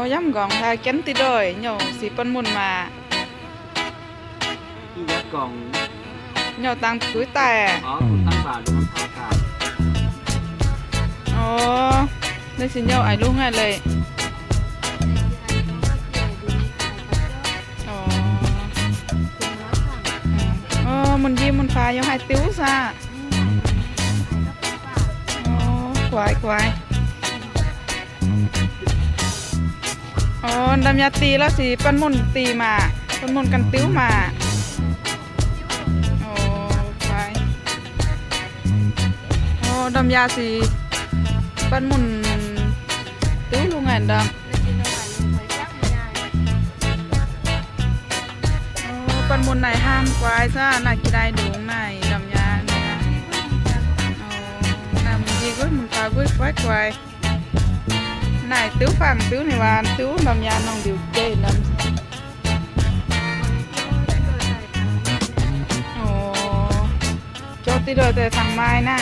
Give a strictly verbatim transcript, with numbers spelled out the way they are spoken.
Yăm gong tha khen ti doi, nhô si păn mun ma. Ti yăm gong. Nhô tăng tui tai. Ơ, tăng ba, tăng ba. Ơ, nê si nhô ai lung ai lê. Ơ. Ơ, mun ji mun pha yŏng hai tiu sa. Ơ, kwai, kwai. Ơ, đăm ya ti la si păn mun ti ma. Păn mun kăn tiu ma. Ơ, kwai. Ơ, đăm ya si păn mun tiu lu ngan đăm. Ơ, păn mun nai ham kwai sa, nai kidai đung nai, đăm ya nai. Ơ, nai mun ji gui, mun pha gui kwai kwai. Nai tiu phang tiu ni wan, tiu đăm ya nong diu kê đăm. Ơ, cho ti doi te thăng mai na.